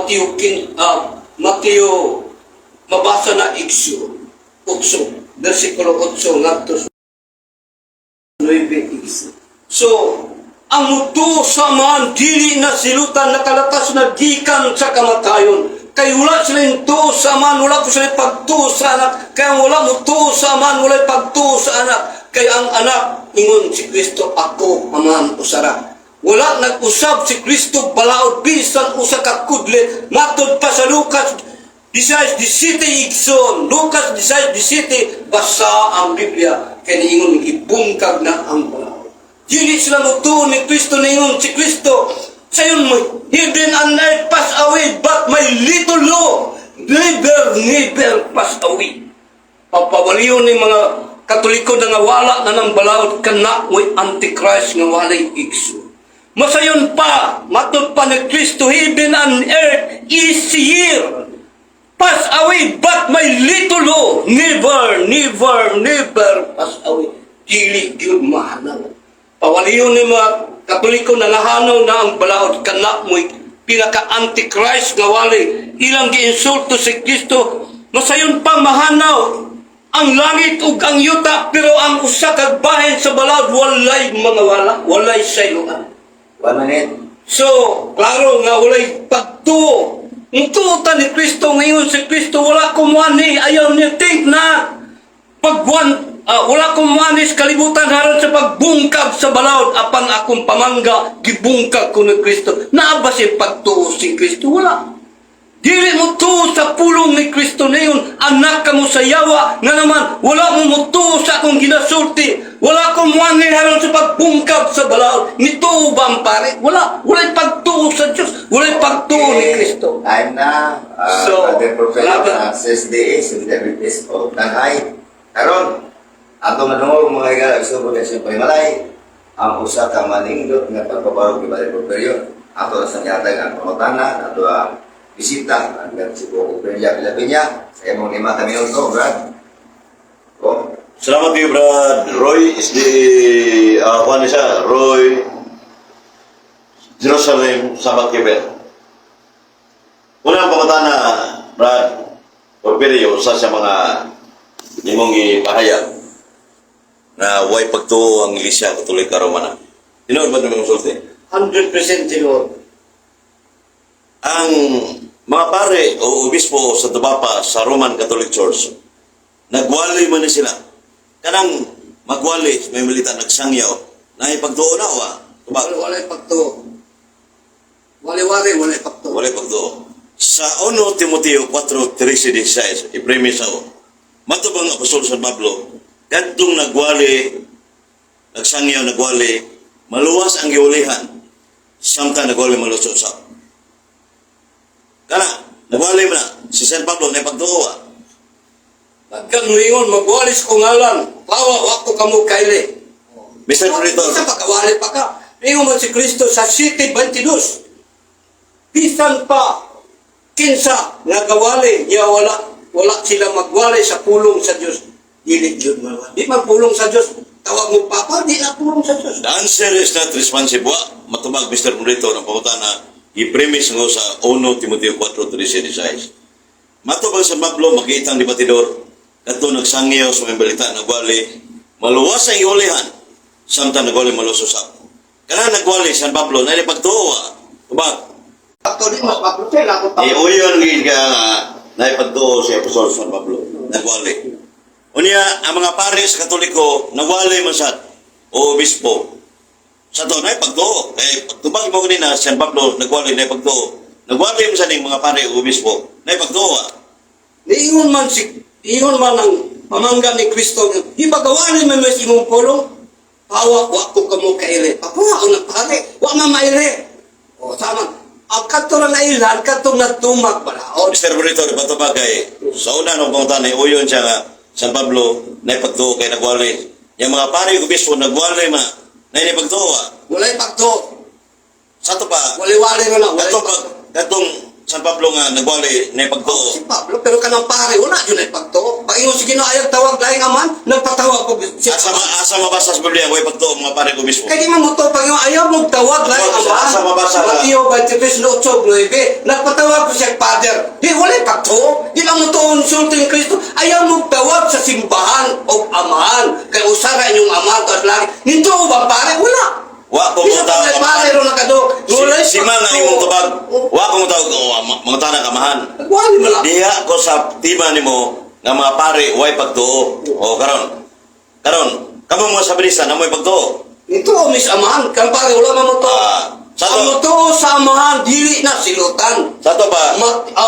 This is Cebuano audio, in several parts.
Mateo kin Mateo mabasa na igsoon. 8, versikulo 8 ngadto sa 9, igsoon. So, ang mutuo sa Amahan dili na silutan, nakalatas na gikan sa kamatayon. Kay wala sila yung tuo sa Amahan, wala ko sila pagtuo sa Anak. Kaya wala mo tuo sa Amahan, wala pagtuo sa Anak. Kay ang Anak, ingon si Kristo, "Ako, Amahan, usara." Wala nag-usab si Kristo balaod bisan usa ka kudlit. Matod pa sa Lucas 16, 17, igsoon. Lucas 16, 17, basa ang Biblia. Kay niingon, gibungkag na ang balaod. Dili sila mutuo ni Kristo. Niingon si Kristo, sayon mo, "Heaven and earth pass away, but my little law never, never pass away." Papawaliyon ni mga Katoliko na nga wala na ng balaod, kana mo'y Antichrist nga walay, igsoon. Masayon pa, matod pa ni Kristo, "Heaven and earth is here pass away, but my little law never, never, never pass away." Dili gyud mahanaw. Pawaliyon ni mga Katoliko na nahanaw na ang balaod, kana mo'y pinaka-Antichrist nga wali. Ilang giinsulto si Kristo. Masayon pa, mahanaw ang langit ug ang yuta, pero ang usa ka bahin sa balaod walay mga wala, walay sayloan. One minute. So, klaro nga walay pagtuo. Ang tuotan ni Kristo, ngayon si Kristo, "Wala ko muani, ayaw niya," think na pagwan, wala ko muani sa kalibutan haron sa pagbungkag sa balaod, apan akong pamangga, gibungkag ko ni Kristo. Naa ba si pagtuo si Kristo? Wala. Dili mo tuo sa pulong ni Kristo ngayon, anak ka mo sa yawa, nga naman, wala mo mutuo sa akong ginasulti, wala ko muani haron sa pagbungkag sa balaod. Nituo ba ang pare? Wala. Wala'y pagtuo sa Diyos. Wala'y pagtuo ni Kristo. Time na. So, Brother Professor salamat. sa SDA, Seventh Adventist of Tanay. Karon, ato madungog, mga higala, gusto ko sa panimalay, ang usa ka manindot nga pagpabarog ni Brother Porferio. Ato na sa gihatag ang pangutana, ato ang bisita, ang si Porferia Pilapinya, sa imong 5 ka minuto, Brad. Oh, Salamat kayo, Brad. Roy is the, kuan ni siya, Roy Jerusalem Sabbath Keeper. Unang pangutana, Brad Porfirio, usa sa mga nimong ipahayag na way pagtuo ang Iglesia Katolika Romana. Tinuod ba nimong sulti? 100% tinuod. Ang mga pare o obispo sa Tubapa sa Roman Catholic Church, nagwali man ni sila. Kanang magwali, may milita, nagsangyaw, na ipagtuo na wa. Tubag, Wala, wala'y pagtuo. Wali-wali, wala'y pagtuo. Walay pagtuo. Sa 1 Timoteo 4:13-16, i-premise ako. Matubang Apostol San Pablo, kadtong nagwali, nagsangyaw, nagwali, maluwas ang giulihan, samtang nagwali maluwas usab. Kana, nagwali man na, si San Pablo na ipagtuo. Pagka nuingon, magwalis ko ngalan, pawa, wako kamo kaili. Mr. Moderator, Sa pagkawali pa ka. Ingon man si Kristo sa 7:22. Bisan pa kinsa nga gawali, ya wala wala sila magwali sa pulong sa Dios. Dili gyud man. Di man pulong sa Dios. Tawag mo papa, di na pulong sa Dios. The answer is not responsive. Wa, matubag, Mr. Moderator, ang pangutana, i-premise ngo sa 1 Timoteo 4:13-16. Matubag San Pablo, makita ang debatidor, kadto nagsangyaw sa mga balita, nagwali, maluwas ang iulihan, samtang nagwali maluwas usab. Kana nagwali, San Pablo, na pagtuo, tubag. Ato di mas Pablo sila ako. Iuyon gid ka nga naipagtuo si Apostol San Pablo, nagwali. Unya, ang mga pare sa Katoliko, nagwali man sad, o obispo. Sa to, naipagtuo. Kay pagtubag mo kanina, San Pablo, nagwali, naipagtuo. Nagwali man sa ning mga pare o obispo, naipagtuo. Niingon man ang pamangga ni Kristo, di ba gawali man mas imong pulong? Pawa, wa ko kamo kaili. Papuha ko ng pare, wa man maili. O sama, ang kadto lang nailan, kadtong natumag pala. O, Mr. Moderator, patubag kay, sa una nung pangutana, uyon siya nga, San Pablo, naipagtuo kay nagwali. Yung mga pare o obispo, nagwali ma, naipagtuo. Walay pagtuo. Sa to pa, Wali-wali na lang, walay Katong pagtuo. katong San Pablo nga nagwali na pagtuo. Si Pablo, pero kanang pare, wala yun ay pagtuo. Paingon si Ginoo ayaw tawag laing amahan, nagpatawag ko si Asa mabasa sa Biblia way pagtuo mga pare ko mismo? Kaya di man mo to, Panginoon, ayaw mong tawag laing amahan. Asa mabasa na? Mateo 23:8-9, nagpatawag ko siya, Father. Di, wala pagtuo. Di lang mo to insulto ni Kristo. Ayaw mong tawag sa simbahan o amahan. Kaya usara inyong amahan taas lagi. Nito ba pare? Wala. Wa ko Di mo sa tawag pare amahan. ro nakadok. Wala Si man ang imong tubag. Wa ko mo tawag oh, mga tanan amahan. Wala man lang. Diha ko sa tima nimo nga mga pare way pagtuo. O karon. Karon, kamo mga sabrista na mo'y pagtuo. Ito o mis amahan. Kang pare, wala man mo to. Ah, sa to- Ang mo to sa amahan, dili na silutan. Sa to pa,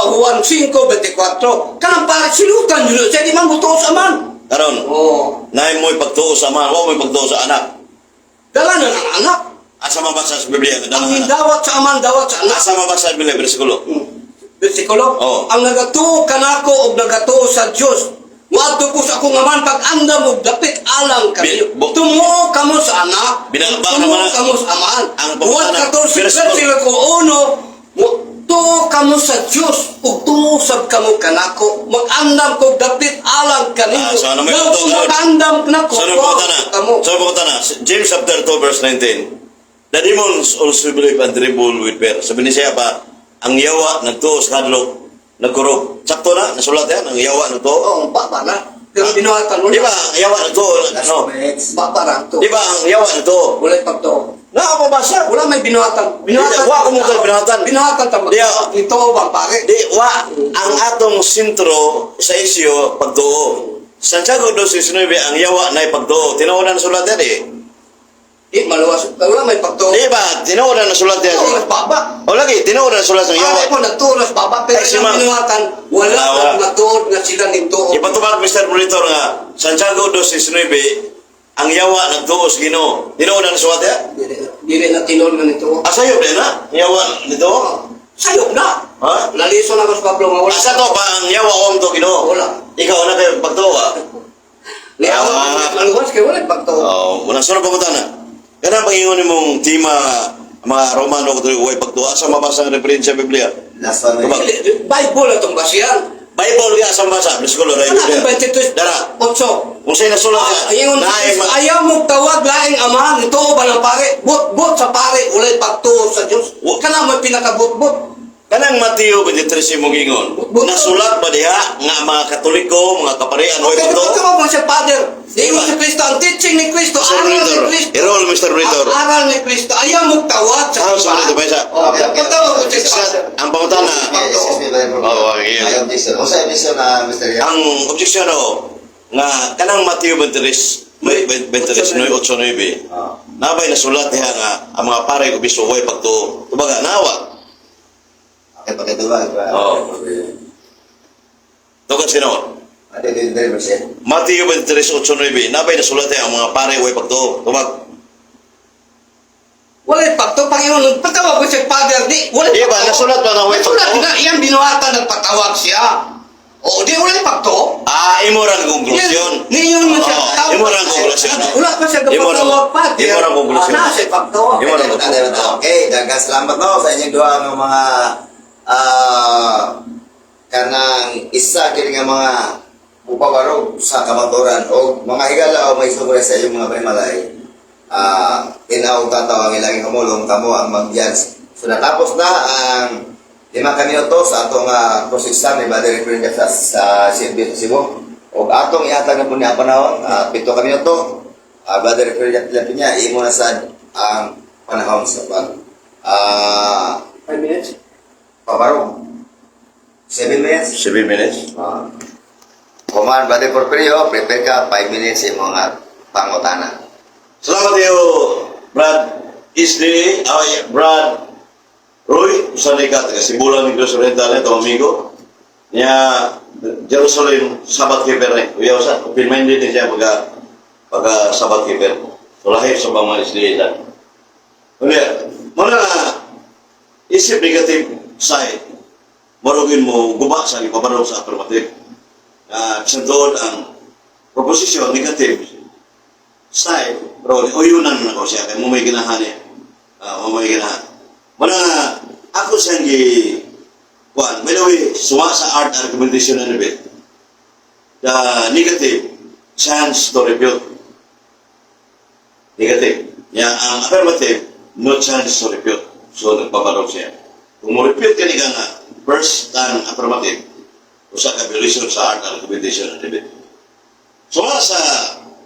Juan 5:24. Kanang pare, silutan yun. Siya di man mo to sa amahan. Karon, Oo. naay mo'y pagtuo sa amahan, wa mo'y pagtuo sa anak. Dala na ng anak. Asa mabasa sa Biblia nga dala Ang ng anak? hindawat sa amahan, dawat sa anak. Asa mabasa sa Biblia bersikulo? Bersikulo. Oo. Ang nagatuo kanako og nagatuo sa Dios. Moadto ko sa akong amahan pag andam og dapit alang kaniyo. Tumuo kamo sa anak. Binalba Tumuo naman ang- kamo sa amahan. ang Juan pangutana. 14 Bersikulo. versikulo 1. Tuo kamo sa Dios ug tuo sab kamo kanako. Mag-andam ko dapit alang kaniyo. Ah, so ano may Nga pagtuo, kung Lord? mag-andam nako, So ano tuo pangutana? kamo. So ano pangutana? James chapter 2 verse 19. "The demons also believe and tremble with fear." Sabi ni siya pa, ang yawa nagtuo sa kadlok, nagkurog. Sakto na, nasulat yan, ang yawa nagtuo. Oo, baba na. Pero binuhatan mo Di ba, ang yawa nagtuo, Last no? minutes. Baba ra to. Di ba, ang yawa nagtuo? Wala'y pagtuo. Nakapabasa. Wala may binuhatan. Binuhatan. Wa ko mo kay binuhatan. Binuhatan ta. Di, ah. Ito ba pare? Di, wa, ang atong sentro sa isyo, pagtuo. Santiago 2.19, ang yawa na pagtuo. Tinuod na nasulat yan eh. Di maluwas. Wala may pagtuo. Di ba, tinuod na nasulat yan. Turas baba. O lagi, tinuod na nasulat ang yawa. Pare ko nagturas baba pero Ay, si ang Ma'am. binuhatan wala Wala, wala. nang matuod nga sila nito. Ipatubag, Mr. Monitor, nga, Santiago 2.19, ang yawa nagtuo sa Ginoo. Tinuod na nasulat yan? Dili na tinuod nga nito. Asayo, di na? Ang yawa nito? Sayop na. Ha? Naliso na ko sa Pablo nga wala. Asa to pa ang yawa om to Ginoo? Wala. Ikaw na kayo pagtuo, ah. Niawa Ah. maluwas kay wala pagtuo. Oh, wala sunod pangutana. Kanang pangingon nimong tema mga Romano Katoliko way pagtuo, asa mabasa ang referensya sa Biblia? Last one Tubag. minute. Dili, Bible atong basihan. Bible gyud asa mabasa? Bersikulo ra Ano Biblia. 23 Dara. 8. Kung sa'yo nasulat Ah, ka, ingon naay si Kristo, ayaw mo tawag laing amahan, ito ba ng pare? But-but sa pare, walay pagtuo sa Diyos. Kana mo pinakabut-but. Kanang Mateo 23 imong ingon. Nasulat ba diha nga mga Katoliko, mga kaparian way Pero pagtuo? ito mo siya, Father. Ingon si Kristo, ang teaching ni Kristo, Mr. aral ni Monitor, Kristo. i-roll, Mr. Monitor. Ang aral ni Kristo, ayaw mo tawag sa Ah, sorry, simbahan. diba isa? Oh, patawag ko si Father. Ang pangutana, Okay, excuse me, Brother. Oo, okay. May objection. Unsa objection na, Mr. Yan? Ang objeksyon ako nga kanang Mateo 23 may 23 9 8 9 nabay nasulat diha nga ang mga pare ko biso way pagtuo. Tubaga nawa. Okay, pakitubag. Oo. Tugad sino? Mateo 23 verse Mateo 23 8 9 nabay nasulat diha ang mga pare way pagtuo. Tubag. Walay pagtuo, Panginoon, patawag ko si Father, di, walay Di ba, pagtuo. nasulat ba na walay Nasulat pagtuo? na, iyang binuhatan, nagpatawag siya. O, di, walay pagtuo. Ah, imo ra ang konklusyon. Niyon mo siya. Oo, imo ra ang konklusyon. Wala pa siya Imo ra- kapatawag pa. imo ra ang konklusyon. Ah, nasa pagtuo. Imo ra ang konklusyon. Okay, daghang salamat no sa inyong duha nga mga kanang isa kini nga mga upabarog sa kamaturan o mga higala o may sugre sa inyong mga panimalay. Tinaw tataw ang ilang kamulong kamo ang mag-judge. So natapos na ang 5 ka minuto sa atong cross exam ni Brother Reverend sa CNB sa Cebu. Og atong ihatag na po niya ang panahon, 7 ka minuto. Brother Reverend Jack Pinya, imo na sad ang panahon sa pag 5 minutes. pabarog. 7 minutes. 7 minutes. Kuman, Brother Porfirio, prepare ka 5 minutes sa imong pangutana. Salamat iyo, Brad Isley, ay, Brad Roy, usa ni ka taga Sibulan Negros Oriental ito amigo. Niya Jerusalem Sabbath keeper ni. Uyaw sa open-minded ni siya pagka Sabbath keeper. So lahi sa mga Isley sa. Unya, mo na isip negative side. Marugin mo guba sa ipabarog sa affirmative. Sa doon ang proposition negative side, bro, uyunan na ko siya, kay mo may ganahan niya. Ah, mo may ganahan. Mana, ako siyang gi Kuan, by the way, suma sa art argumentation and debate. The negative, chance to refute. Negative. Ya, ang affirmative, no chance to refute. So, nagpabarog siya. Kung mo refute ka ni ka nga, first time affirmative, usa ka violation sa art argumentation and debate. So, wala sa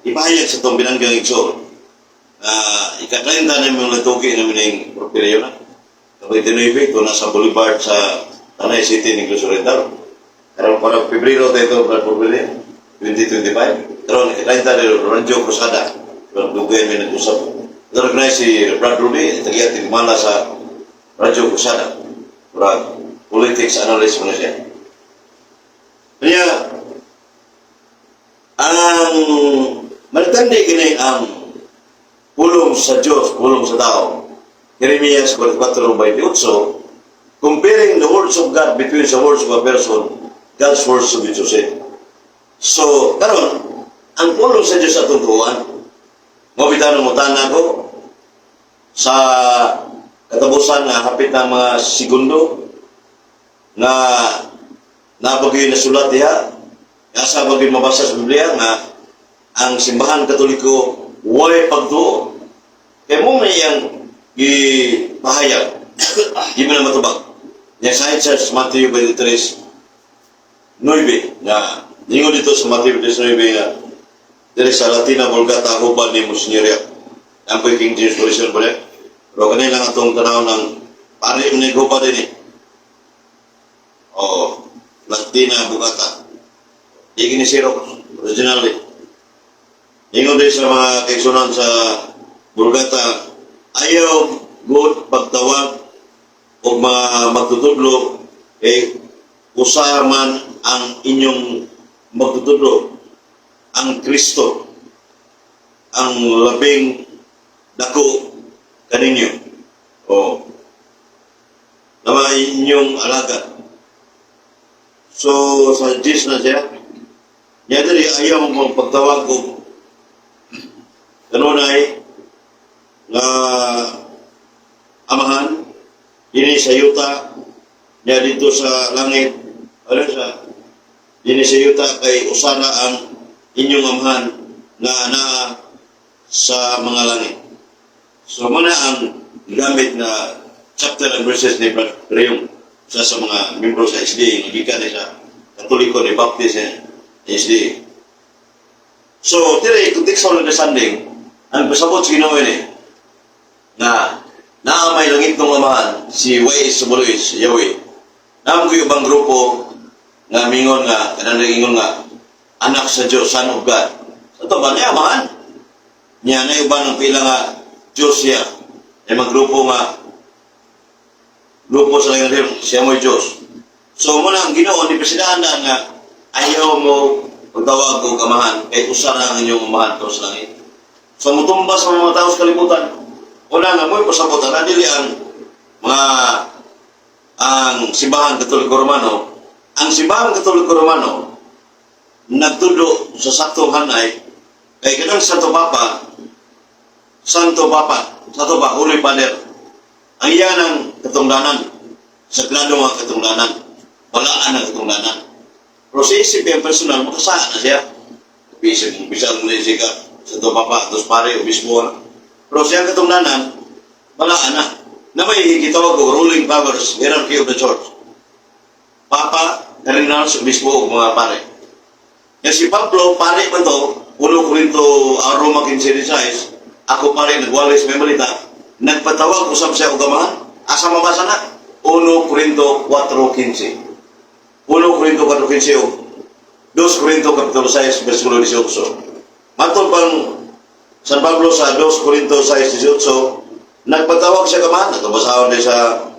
ipahayag sa itong binanggang igsoon, ika-30 na yung natuki namin ng Porfirio na. 29, ito nasa Boulevard sa Tanay City, Negros Oriental. Karon para Pebrero tayo ito, para Pebrero, 2025. Karon ika-30 na Radyo Krusada. Pero dugay may nag-usap. Recognize si Brad Rudy, tagiya tigmala sa Radyo Krusada. Brad, politics analyst mo na siya. Kaya, ang malitandi kini ang pulong sa Diyos, pulong sa tao. Jeremias 44:28, comparing the words of God between the words of a person, God's words to be chosen. So, karon, ang pulong sa Diyos atong tuwan, mo bitaw mo ko sa katapusan nga hapit na mga segundo nga nabagay na sulat diha nga sa bagay mabasa sa Biblia nga ang Simbahan Katoliko walay pagtuo kay mo may iyang gipahayag, di mo na matubag niya sa Church. Matthew 23:9 nga ningon dito sa Matthew 23:9 nga diri sa Latina Vulgata, hubad ni Monsignor ang King James Version ba niya, pero kanila lang atong tanaw ng pare mo ni hubad din eh. O Latina Vulgata, di kini Xerox, originally. Ingon din sa mga kaigsunan sa Vulgata, ayaw god pagtawag og mga magtutudlo eh usa man ang inyong magtutudlo, ang Kristo, ang labing dako kaninyo o na inyong alagad. So sa Diyos na siya niya diri, ayaw mong pagtawag og kanunay nga amahan dini sa yuta niya dito sa langit, ano sa dini sa yuta, kay usara ang inyong amahan nga naa sa mga langit. So muna ang gamit na chapter and verses ni Brad Rayong sa mga membro sa SDA, gikan ni sa Katoliko ni Baptist eh, SDA. So diri contextual understanding ang pasabot sa Ginoo ini nga naa may langit ng amahan si YHWH, Yahweh. Naa mo ubang grupo nga mingon nga kanang ingon nga anak sa Dios, Son of God. Sa to ba niya amahan niya na uban ang pila nga Diyos siya. May mga grupo nga grupo sa langit siya mo'y Diyos. So muna ang Ginoo ni presidente nga ayaw mo pagtawag og amahan kay usa na ang inyong amahan to sa langit. So mutumbas ang mga tao sa kalibutan. Una nga mo'y pasabot na dili ang mga ang Simbahan Katoliko Romano. Ang Simbahan Katoliko Romano nagtudo sa saktong hanay kay kanang Santo Papa, Santo Papa, Santo Pa, Holy Father. Ang iya ng katungdanan, sagrado nga katungdanan, balaan ang katungdanan. Pero sa isip yung personal, makasaan na siya. Bisag, bisag mo na siya ka, Santo Papa, dos pare, obispo na. Pero siyang katungdanan, balaan na. Na may gitawag og ruling powers, hierarchy of the church. Papa, cardinals, obispo, ug mga pare. Yan si Pablo, pare man to, 1 Corinto, Roma 15:16, ako pare, nagwalis may balita, nagpatawag usab siya og amahan. Asa mabasa na? 1 Corinto 4:15. 1 Corinto 4:15 o 2 Corinto Kapitulo 6, versikulo 18. Matod pang San Pablo sa 2 Corinto 6:18, nagpatawag siya kamahan. Ito basahon din sa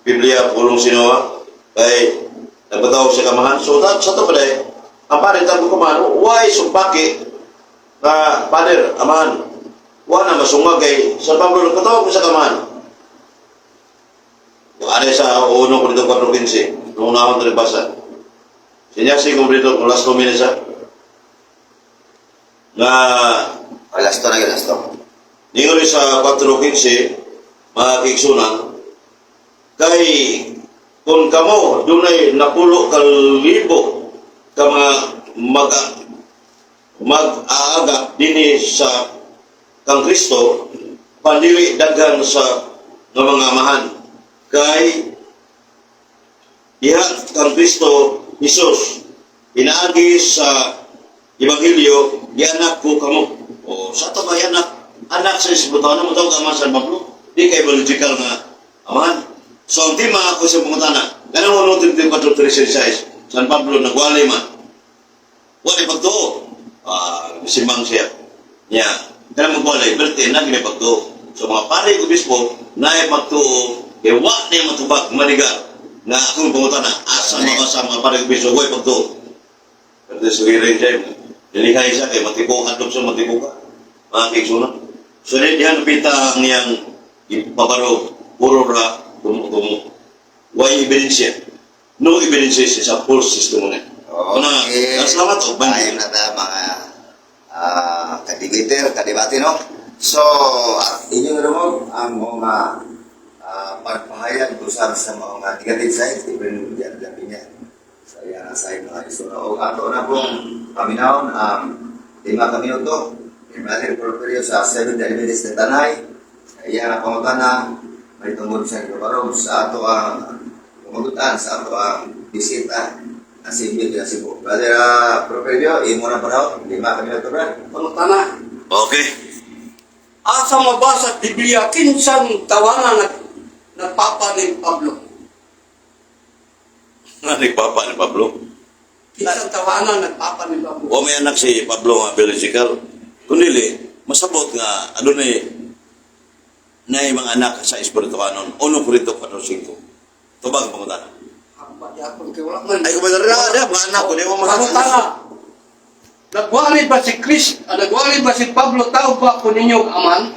Biblia, pulong sinoa, kay nagpatawag siya kamahan. So, that, sa ito pala eh, ang pare tawag kamahan, why sumpaki na father, amahan? Wa na masungag kay San Pablo nagpatawag mo sa kamahan. Ano sa 1 Corinto 4:15, nung unahon ito nagbasa. Sinyasi ko dito, kung last 2 minutes ha. Nga, Oh, last to na yun, last to. Ningon sa 4:15, mga kaigsunan, kay Kung kamo dunay napulo ka libo ka mga mag-aaga dinhi sa kang Kristo, pandili daghan sa nga mga amahan kay diha kang Kristo Jesus pinaagi sa Ebanghelyo, gianak ko kamo. O sa ato ba anak anak sa isbutan mo tawag ama sa Pablo, di kay biological nga amahan. So ang tema ako sa pangutana, kanang 1 Timoteo 4:36, San Pablo nagwali man, wala pagtuo. Ah, simang siya. Nya, kanang magwali, berte na gini pagtuo. So mga pare ko obispo, na pagtuo, kay wa niya matubag manigar na akong pangutana, asa mga sa mga pare ko obispo, way pagtuo. Pero sugirin siya, dilihay siya kay matibukan sa matibuka. Mga kigsuna. So di diyan pita ang iyang ipabaro, puro ra, tumo-tumo. Way ebidensya. No evidences is a false testimony. Una, salamat o, Tayo na ta mga kadebater, kadebate, no? So, at inyong rumog ang mga pagpahayag usab sa mga negative side, even diyan labi niya. So, yan ang side mga isuna. O ato na pong paminawon ang 5 ka minuto. Brother Porfirio sa 7 Adventist na Tanay. Iyan ang pangutana may tungod sa ibabarog sa ato ang pamagutan sa ato ang bisita na si Bill na Cebu. Brother Porfirio, imo na panahon, 5 ka minuto, brother. Pangutana. Okay. Asa mabasa sa Biblia, kinsang tawanan nagpapa ni Pablo? Nagpapa ni Pablo. Kinsang tawanan nagpapa ni Pablo? O may anak si Pablo nga biological. Kundi masabot nga adunay na mga anak sa espirituanon. 1 Corinto 4:5. Tubag ang pangutana. Hamba yapon kay wala man. Ay, kumadara na, mga anak ko, di mo Pangutana. Nagwali ba si Chris, nagwali ba si Pablo, tao ba ko ninyong aman?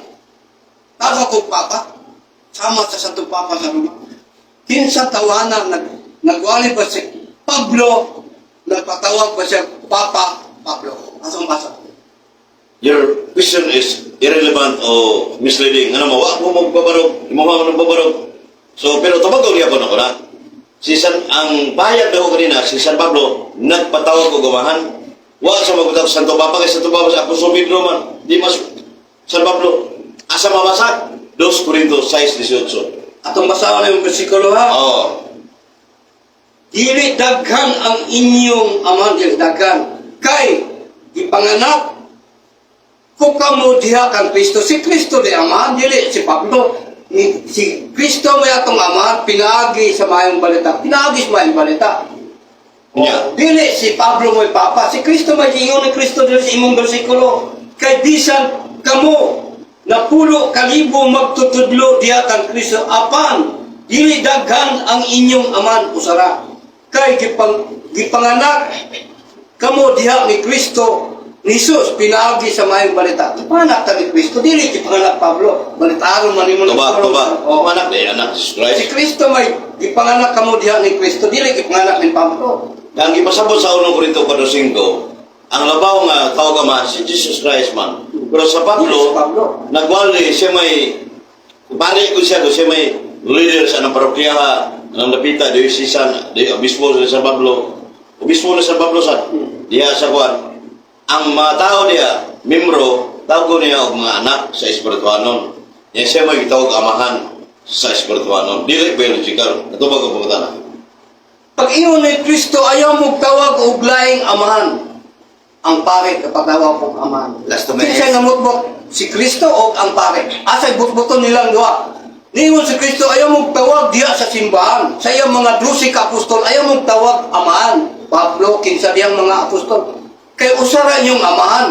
Tao ba kong papa? Sama sa Santo Papa sa Roma. Kinsa tawanan, nagwali ba si Pablo, nagpatawag ba siya Papa Pablo? Asang basa? Your question is irrelevant o misleading. Ano mo, wa mo magbabarog, mo mo magbabarog. So, pero tubag ko niya ko na. Si San, ang pahayag daw kanina, si San Pablo, nagpatawag og amahan. Wa sa magutang Santo Papa, kay Santo Papa sa Apostol Pedro man. Di mas San Pablo. Asa mabasa? 2 Corinto 6:18. Atong basahon yung bersikulo ha. Oh. Dili daghan ang inyong amahan, dili daghan. Kay gipanganak ko kamo diha kang Kristo. Si Kristo di amahan, dili si Pablo. Si Kristo may atong amahan, pinaagi sa mayong balita. Pinaagi sa mayong balita. Yeah. Dili si Pablo mo'y papa. Si Kristo may ingon ni Kristo dili sa imong bersikulo. Kay bisan kamo napulo kalibo magtutudlo diha kang Kristo apan dili daghan ang inyong aman usara. Kay gipanganak kamo diha ni Kristo ni Jesus pinaagi sa mayong balita. Gipanganak ta ni Kristo dili gipanganak Pablo. Balitaron man nimo Tuba, tuba. Oh. Anak di, anak Jesus Si Christ. Kristo may gipanganak kamo diha ni Kristo dili gipanganak ni Pablo. Ang gipasabot sa 1 Corinto 4:5, ang labaw nga tawag ama si Jesus Christ man. Pero sa Pablo, Dili si Pablo. Nagwali siya may pare ko siya, siya may leader sa anang parokya ng Lapita, diocesan, di obispo sa San Pablo. Obispo na San Pablo sa diha sa kuan. Ang mga tao diha, membro, tawag ko niya og mga anak sa espirituanon. Niya siya may gitawag amahan sa espirituanon. Dili biological. Natubag ko pangutana. Pag ingon ni Kristo, ayaw mo tawag og laing amahan. Ang pare kapatawag og amahan. Last 2 minutes. Kinsa nga mutbot? Si Kristo o ang pare? Asay butbuton nilang duha. Ningon si Kristo, ayaw mong tawag diha sa simbahan. Sa iyang mga 12 ka apostol, ayaw mong tawag amahan. Pablo, kinsa diyang mga apostol. Kay usara inyong amahan.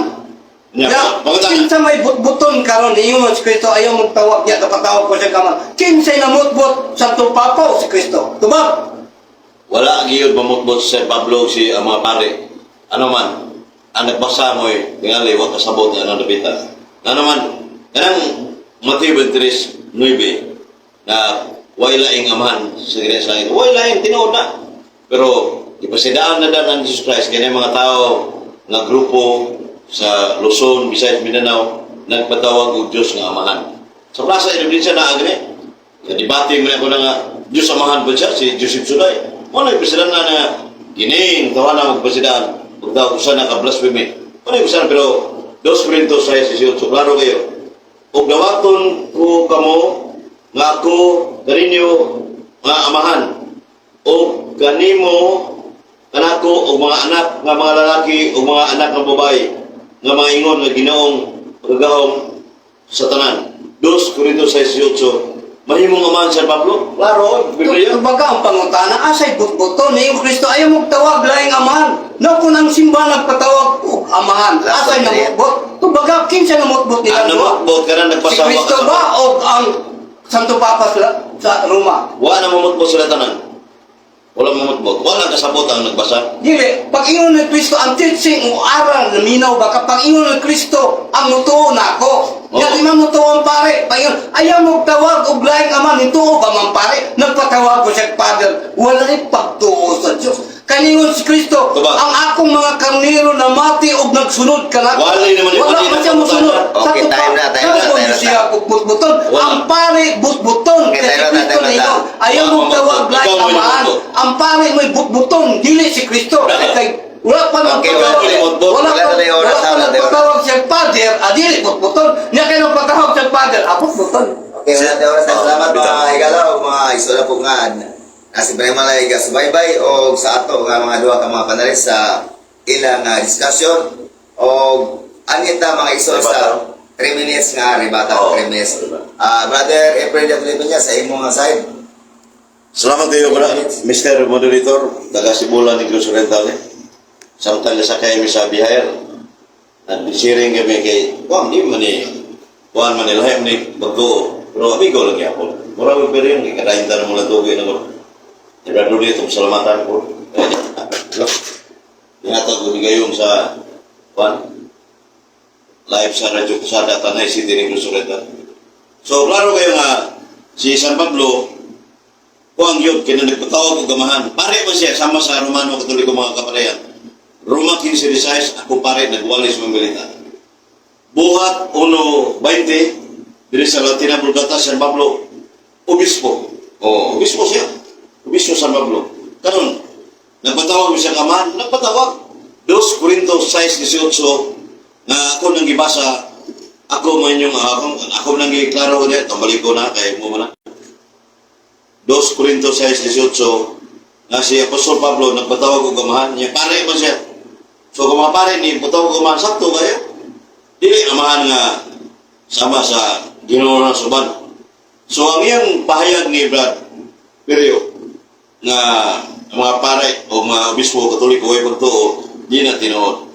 Nya, Ya, pangutana. kinsa may butbuton karon ningon si Kristo, ayaw mong tawag niya kapatawag ko siya kama. Kinsay namutbot Santo Papa o si Kristo? Tubag. Wala giyod mamutbot si San Pablo si ang mga pare. Ano man, ang nagbasa mo eh, tingali, wa kasabot nga anong napita. Ano man, kanang Mateo 23:9 na way laing amahan sa kanya sa langit. Way laing, tinuod na. Pero, ipasidaan na dan ang Jesus Christ, kanya mga tao nga grupo sa Luzon, Visayas, Mindanao, nagpatawag og Diyos nga amahan. Sa plaza, Indonesia na agni. Sa debate mo na ako na nga, Diyos Amahan ba siya, si Joseph Suday. Wala yung president na na gining, tawa na magpresident, pagtawag ko sana ka blasphemy. Wala yung president, pero 2 Corinto 6:18, klaro kayo. Og dawaton ko kamo, nga ako kaninyo nga amahan, o kanimo kanako og mga anak nga mga lalaki o mga anak nga babae nga mga ingon nga Ginoong pagagahom sa tanan. 2 Corinto 6:18. Mahimong amahan San Pablo? Klaro, Biblia. Baga ang pangutana, asay butbuton ni Kristo, ayaw mo tawag laing amahan. No, kung ang simbahan nagpatawag og amahan, asay namutbot. Tubaga, kinsa namutbot nila? Ang namutbot ka na Si nagpasawa Kristo ka sa- ba o ang Santo Papa sa Roma? Wa na mamutbot sila tanan. Wala mamutbot. Wala kasabot ang nagbasa. Dili, pag ingon ni Kristo, ang teaching o aral, naminaw ba ka? Pag ingon ni Kristo, ang mutuo na ako. Oo. Yan, di man mutuo ang pare. Pag ingon, ayaw mo tawag og laing ama, nituo ba man pare? Nagpatawag ko siya, Father. Wala rin pagtuo sa Diyos. Kaningon si Kristo, Tubag. ang akong mga karnero na mati og nagsunod ka na. Wala naman yung Wala mati man na siya musunod. Okay, Sa time na, time na, Sa time na. siya butbuton. Wala. Ang pare butbuton. Okay, Kaya si time na, Kristo time na, na ingon, ayaw Wala mo mamutbot. tawag laing Ikaw mo yung amahan. mutbot. Ang pare mo'y butbuton, dili si Kristo. Kay wala pa Okay, nagpatawag. wala. Wala Wala pa na yung oras, wala pa wala na yung oras. nagpatawag siya Father, adili butbuton. Nya kay nagpatawag siya Father, abot buton. Okay, wala na oras. Oh, Salamat mga bitaw. higalaw, mga isula po nga. Nasi Malay subaybay o sa ato nga mga duha ka mga panelist sa ilang discussion o anita mga isol sa 3 minutes nga rebuttal, Oo. 3 minutes. Ah, Brother April Peña sa imong nga side. Salamat kayo, bra. Mr. Moderator, taga Sibula ni Cruz Oriental. Eh. Samtang nasakay mi sa Bihayer, nag-sharing kami kay, kuwan, di man ni, kuwan man ni, lahi man ni, bago, pero amigo lang yapon. Mura mo pero yun, kikarayin tayo mo lang tugoy na ko. Brad Rudy, itong salamatan ko. Nihatag ko ni gayong sa, kuwan, live sa Radyo Kusada, Tanay City ni Cruz Oriental. So, klaro kayo nga, si San Pablo, kuang yun, kina nagpatawag og gamahan. Pare ba siya, sama sa Romano Katoliko mga kapalayan. Roma 15:16, ako pare, nagwali sa mga. Buhat 1:20, diri sa Latina Vulgata, San Pablo, obispo. Oh, obispo siya. Obispo San Pablo. Karon, nagpatawag mo siya kamahan, nagpatawag. 2 Corinto 6:18, nga ako nang gibasa, ako man yung, ako nang giklaro ko niya, tambalik ko na, kay mo man na. 2 Corinto 6:18 na si Apostol Pablo nagpatawag og amahan niya pare man siya. So kung mga pare ni patawag og amahan sakto kayo. Dili amahan nga sama sa Ginoo na suban. So ang iyang pahayag ni Brad Perio nga ang mga pare o mga obispo Katoliko ay pagtuo di na tinuod.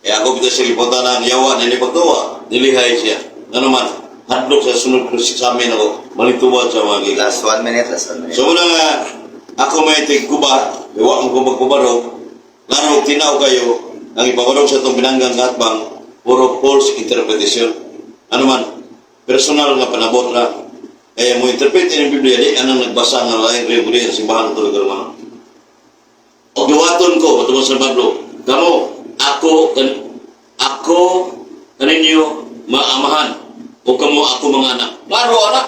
Kaya ako bitaw siya gipunta ng yawa nili pagtuo, nilihay siya. Ano man, hadlok sa sunod sa amin ako, malituwad sa mga gigas. Last 1 minute, last 1 minute. So muna nga, ako may tigkuba, iwa mo ko magkubarog, laro tinaw kayo, ang ipabarog sa itong binanggang katbang, puro false interpretation. Ano man, personal nga panabot na. Kaya mo interpret ang Biblia, di anang nagbasa nga laing rin sa simbahan ng tuloy Romano. O duwaton ko, patungkol sa Pablo, kamo, ako, kan, ako, kaninyo, maamahan, o kamo ako mga anak. Klaro, anak.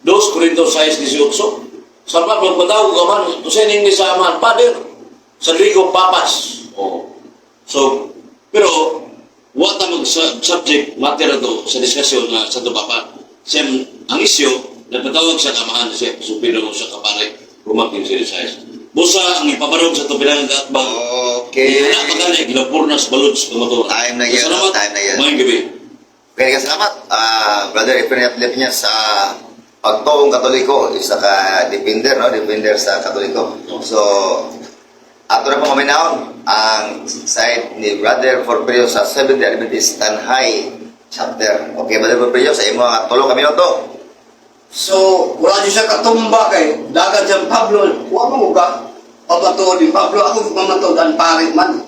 2 Corinto 6:18. San Pablo, magpatawag ka man, kung English sa amahan, Father, sa Griego, Papas. O. So, pero, wa ta mag subject matter to sa diskusyon nga sa Papa. Siya, ang isyo, nagpatawag sa kamahan siya, supino sa kapare, rumakin siya sa Busa ang ipabarog sa tubilang atbang. Okay. Anak pagani, gilapurnas balod sa kamatuoran. Time na yun, Salamat. time na yun. Maayong gabi. Okay, salamat. Ah, Brother Efren Peña sa pagtuong Katoliko, isa ka defender, no? Defender sa Katoliko. So, ato na pong maminahon ang side ni Brother Porfirio sa Seventh Day Adventist Tanhay chapter. Okay, Brother Porfirio, sa imo nga tulo ka minuto. So, wala dyan siya katumba kay dagan siya Pablo, wa mo ka pamatuod ni Pablo, ako mamatuod ang pare man.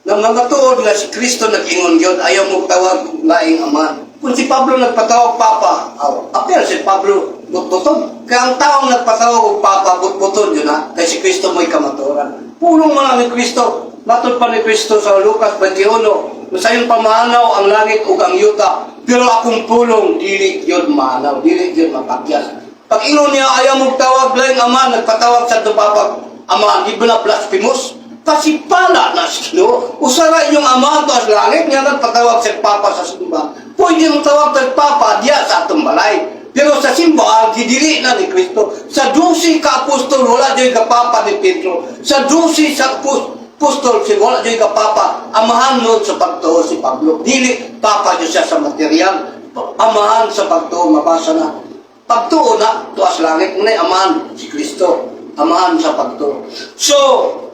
Nang mamatuod nga si Kristo nag-ingon yun, ayaw mo tawag og laing ama. Kung si Pablo nagpatawag Papa, aw, apel si Pablo butbuton. Kaya ang taong nagpatawag og Papa butbuton yun ha, kay si Kristo mo'y kamatuoran. Pulong man ni Kristo, matod pa ni Kristo sa Lucas 21, masayon pamanaw ang langit ug ang yuta, pero akong pulong dili gyud manaw, dili gyud mapakyas. Pag ingon niya, ayaw mong tawag laing ama, nagpatawag sa Papa, ama, di ba na blasphemous? Pasipala na sa Ginoo. Usara inyong ama to sa langit, nga nagpatawag sa Papa sa simbahan. Pwede mong tawag sa Papa diya sa atong balay. Pero sa simbahan, gidili na ni Kristo. Sa 12 ka apostol, wala dyan ka Papa ni Pedro. Sa 12 sa apostol, si wala dyan ka Papa. Amahan nun sa pagtuo si Pablo. Dili, Papa niyo siya sa material. Amahan sa pagtuo, mabasa na. Pagtuo na, tuas langit mo na, amahan si Kristo. Amahan sa pagtuo. So,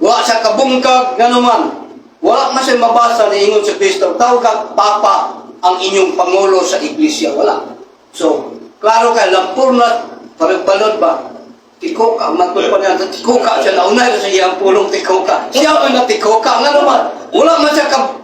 wala sa kabungkag, gano'n. Wala man siya mabasa ni ingon si Kristo. Tawag kang Papa ang inyong pangulo sa iglesia. Wala. So, klaro kay lampurna, parang balod ba? Tikoka, matod pa niya, tikoka siya, naunay na sa iyang pulong tikoka. Siya man na tikoka, nga naman, wala man siya ka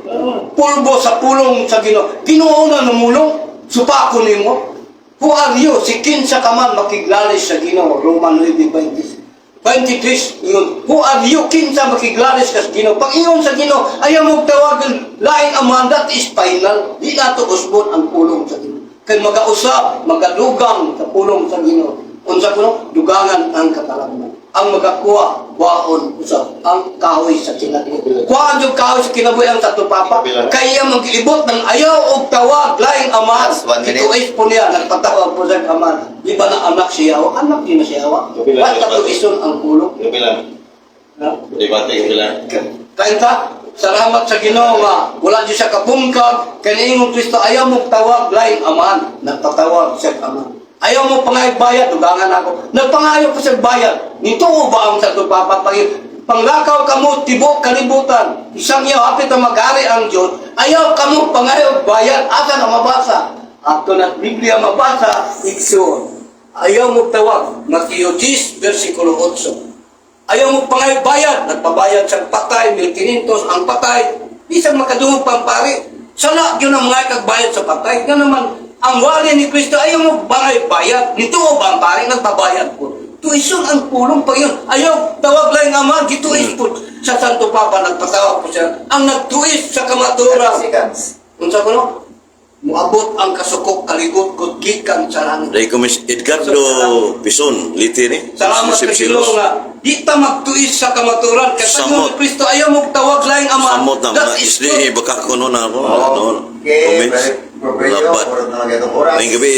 pulbo sa pulong sa Ginoo. Ginoo na numulong, supako nimo. Who are you? Si kinsa ka man makiglalis sa Ginoo. Roman 9:20. 23, ingon, who are you? Kinsa makiglalis ka sa Ginoo. Pag ingon sa Ginoo, ayaw mo tawagan laing amahan, that is final. Di nato usbon ang pulong sa Ginoo. Kay magausap, magadugang sa pulong sa Ginoo. Unsa kuno? Dugangan ang katalagman. Ang magakuha, waon usab ang kahoy sa kinabuhi. Kuhaan yung kahoy sa kinabuhi ang sa Papa. Kaya mag-ibot ng ayaw og tawag laing amahan. Last one minute. Ito is po niya, nagpatawag po sa amahan. Di ba na anak siya? Anak din na siya. Basta tuison ang pulong. Kapila. Ha? Debate kapila. Kainta, salamat sa Ginoo nga wala jud siya kabungkag kay niingon Kristo ayaw mo tawag laing amahan, nagpatawag siya amahan. Ayaw mo pangayog bayad, dugangan ako. Nagpangayo ko sa bayad. Nituo ba ang sa Papa pangit? Panglakaw kamo tibok kalibutan. Isang yaw hapit na maghari ang Diyos. Ayaw kamo pangayog bayad. Asa na mabasa? Ato na Biblia mabasa, igsoon. Ayaw mo tawag. Mateo 10, versikulo 8. Ayaw mo pangayog bayad. Nagpabayad sa patay, 1,500 ang patay. Bisag makadungog pang pari. Sala yun ang mga kagbayad sa patay. Nga naman, ang wali ni Kristo, ayaw mo pangayog bayad. Nito ba ang pari? Nagbabayad po. Tuison ang pulong pa yun. Ayaw, tawag lang ama, gituis po. Sa Santo Papa, nagpatawag po siya. Ang nagtuis sa kamaturan. Seconds. Unsa ko no? Muabot ang kasukok kaligot gikan sa langit. Dahil ko Miss Edgardo Pison, liti ni. Salamat sa Joseph Ginoo Silos. nga di ta magtuis sa kamaturan kay Samot. Panginoon Kristo ayaw mo tawag laing ama. Samot na That mga is isli, good. baka kuno na ako. Ano, Okay, comments. Brother Labat. oras na lang itong oras. Ngayong gabi,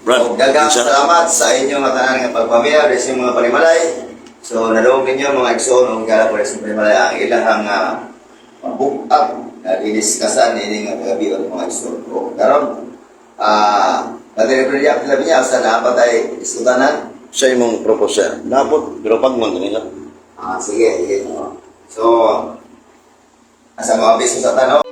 Brad. Og daghang kinsa? salamat sa inyong mga tanan nga pagpamilya, sa inyong mga panimalay. So, nadungog ninyo mga igsoon ug gala po sa panimalay ang ilahang bug-up na diniskasan ini nga gabi mga igsoon. O karon Brother Brother labi niya sa napatay isutanan. Sa imong proposal. Napot, pero pagman nila. Sige, sige. So, asa mga abiso sa tanong.